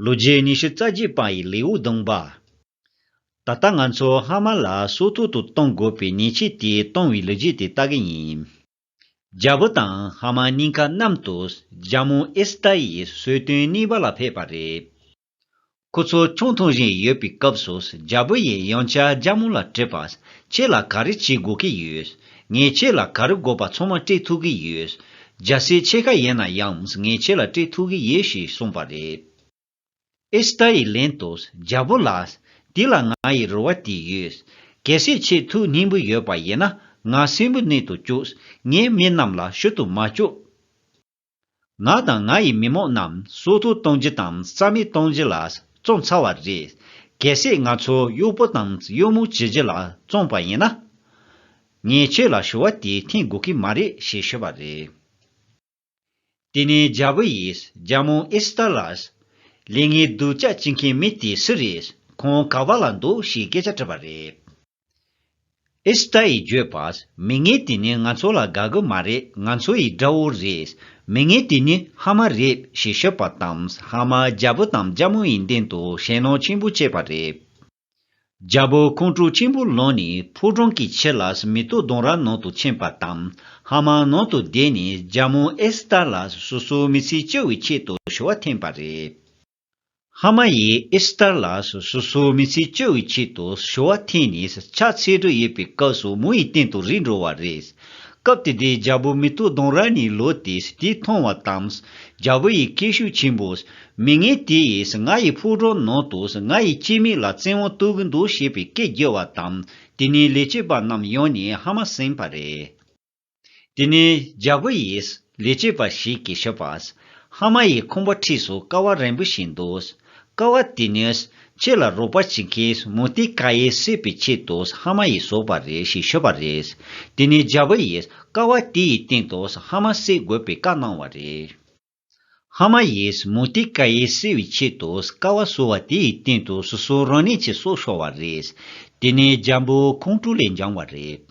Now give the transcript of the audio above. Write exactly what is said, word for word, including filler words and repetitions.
ལོ་རྒྱུས་ཉི་ཤུ་རྩ་བརྒྱད་པ་ཡི་ལེའུ་བདུན་པ། ད་ལྟ་ང་ཚོ་ཧ་མ་ལ་སོ་ཐོག་ཏུ་གཏོང་དགོས་པའི་ཉེས་ཆད་དེ་གཏོང་བའི་ལོ་རྒྱུས་དེ་ལྟ་གི་ཡིན། རྒྱལ་པོ་དང་ཧ་མ་གཉིས་ཀ་མཉམ་དུ་རྒྱལ་མོ་ཨེ་སི་ཐར་ཡི་གསོལ་སྟོན་གནང་བ་ལ་ཕེབས་པ་རེད། ཁོ་ཚོ་ཆང་འཐུང་བཞིན་ཡོད་པའི་སྐབས་སུ་རྒྱལ་པོ་ཡིས་ཡང་བསྐྱར་རྒྱལ་མོ་ལ་དྲིས་པ། ཁྱེད་ལ་ག་རེ་བྱེད་དགོས་ཀྱི་ཡོད། ངས་ཁྱེད་ལ་ག་རེ་དགོས་པ་ཚང་མ་སྤྲད་ཐུབ་ཀྱི་ཡོད། རྒྱལ་སྲིད་ཕྱེད་ཀ་ཡིན་ན་ཡང་ངས་ཁྱེད་ལ་སྤྲད་ཐུབ་ཀྱི་ཡོད་ཞེས་གསུངས་པ་རེད། ཨེ་སི་ཐར་ཡིས་ལན་དུ་རྒྱལ་པོ་ལགས། དེ་ལ་ང་ཡི་རེ་བ་དེ་ཡོད། གལ་སྲིད་ཁྱེད་ཐུགས་སྙིང་པོ་ཡོད་པ་ཡིན་ན་ང་གསོན་པོ་གནས་སུ་བཅུག་ངའི་མི་རྣམས་ལ་ཞུ་དུ་མ་བཅུག་ང་དང་ང་ཡི་མི་མང་རྣམས་སྲོག་ཐོག་གཏོང་རྒྱུ་དང་རྩ་མེད་གཏོང་རྒྱུ་ལ་བརྩོན་ཚར་བ་རེད། གལ་སྲིད་ང་ཚོ་གཡོག་པོ་དང་གཡོག་མོ་བྱེད་རྒྱུ་ལ་བརྩོན་པ་ཡིན་ན། ངས་ཁྱེད་ལ་ཞུ་བ་དེ་འཐེན་དགོས་ཀྱི་མ་རེད་ཞེས་ཞུས་པ་རེད། དེ་ནས་རྒྱལ་པོ་ཡིས་རྒྱལ་མོ་ཨེ་སི་ཐར་ལ། ལས་ངན་སྡུག་ཅག་བྱེད་མཁན་མི་དེ་སུ་རེད། ཁོང་ག་བ་ལ་འདུག་ཞེས་སྐད་ཆ་དྲིས་པ་རེད། ཨེ་སི་ཐར་ཡིས་བརྗོད་པ། མི་ངན་དེ་ནི་ང་ཚོ་ལ་དགའ་གི་མ་རེད། ང་ཚོ་ཡི་དགྲ་བོ་རེད། མི་ངན་དེ་ནི་ཧ་མ་རེད་ཞེས་ཤོད་པ་དང་ཧ་མ་རྒྱལ་པོ་དང་རྒྱལ་མོ་ཡི་མདུན་དུ་ཞེད་སྣང་ཆེན་པོ་སྐྱེས་པ་རེད། རྒྱལ་པོ་ཁོང་ཁྲོ་ཆེན་པོ་ལངས་ནས་ཕོ་བྲང་གི་ཕྱི་ལ་མེ་ཏོག་ལྡུམ་ར་ནང་དུ་ཕྱིན་པ་དང་ཧ་མ་ནང་དུ་བསྡད་ནས་རྒྱལ་མོ་ཨེ་སི་ཐར་ལ་སོ་སོའི་མི་ཚེ་སྐྱོབ་པའི་ཆེད་དུ་ཞུ་བ་འཐེན་པ་རེད། ཧ་མ་ཡིས་ཨེ་སི་ཐར་ལ་སོ་སོའི་མི་ཚེ་སྐྱོབ་པའི་ཆེད་དུ་ཞུ་བ་འཐེན་ནས་ཕྱག་འཚལ་དུ་ཡོད་པའི་སྐབས་སུ་མོ་ཡི་སྟེང་དུ་རིལ་འགྲོ་བ་རེད། སྐབས་དེ་དུས་རྒྱལ་པོ་མེ་ཏོག་ལྡུམ་ར་ནས་ལོག་སྟེ་དེ་མཐོང་བ་དང་། རྒྱལ་པོ་ཡི་སྐད་ཤུགས་ཆེན་པོས། མི་ངན་དེ་ཡིས་ང་ཡི་ཕོ་བྲང་ནང་དུ་ང་ཡི་སྐྱེ་དམན་ལ་བཙན་དབང་གཏོང་གི་འདུག་ཞེས་པའི་སྐད་བརྒྱབ་པ་དང་། དེ་ནས་ལས་བྱེད་པ་རྣམས་ཡོང་ནས་ཧ་མ་ཟིན་པ་རེད། དེ་ནས་རྒྱལ་པོ་ཡིས་ལས་བྱེད་པ་ཞིག་གིས་ཞུས་པ། ཧ་མ་ཡི་ཁང་པ་འཁྲིས་སུ་ཀ་བ་རིང་པོ་ཞིག་འདུག་ཀ་བ་དེ་ནི་ཁྱེད་ལ་རོགས་པ་བྱེད་མཁན་མུ་ཏིག་ཀ་ཡེ་བསད་པའི་ཆེད་དུ་ཧ་མ་ཡིས་བཟོས་པ་རེད་ཞེས་ཞུས་པ་རེད། དེ་ནས་རྒྱལ་པོ་ཡིས་ཀ་བ་དེ་ཡི་སྟེང་དུ་ཧ་མ་བསད་དགོས་པའི་བཀའ་གནང་བ་རེད། ཧ་མ་ཡིས་མུ་ཏིག་ཀ་ཡེ་བསད་པའི་ཆེད་དུ་ཀ་བ་བཟོས་པ་དེ་ཡི་སྟེང་དུ་སོ་སོ་རང་ཉིད་ཀྱི་སྲོག་ཤོར་བ་རེད། དེ་ནས་རྒྱལ་པོ་ཁོང་ཁྲོ་ལས་འགྱངས་པ་རེད།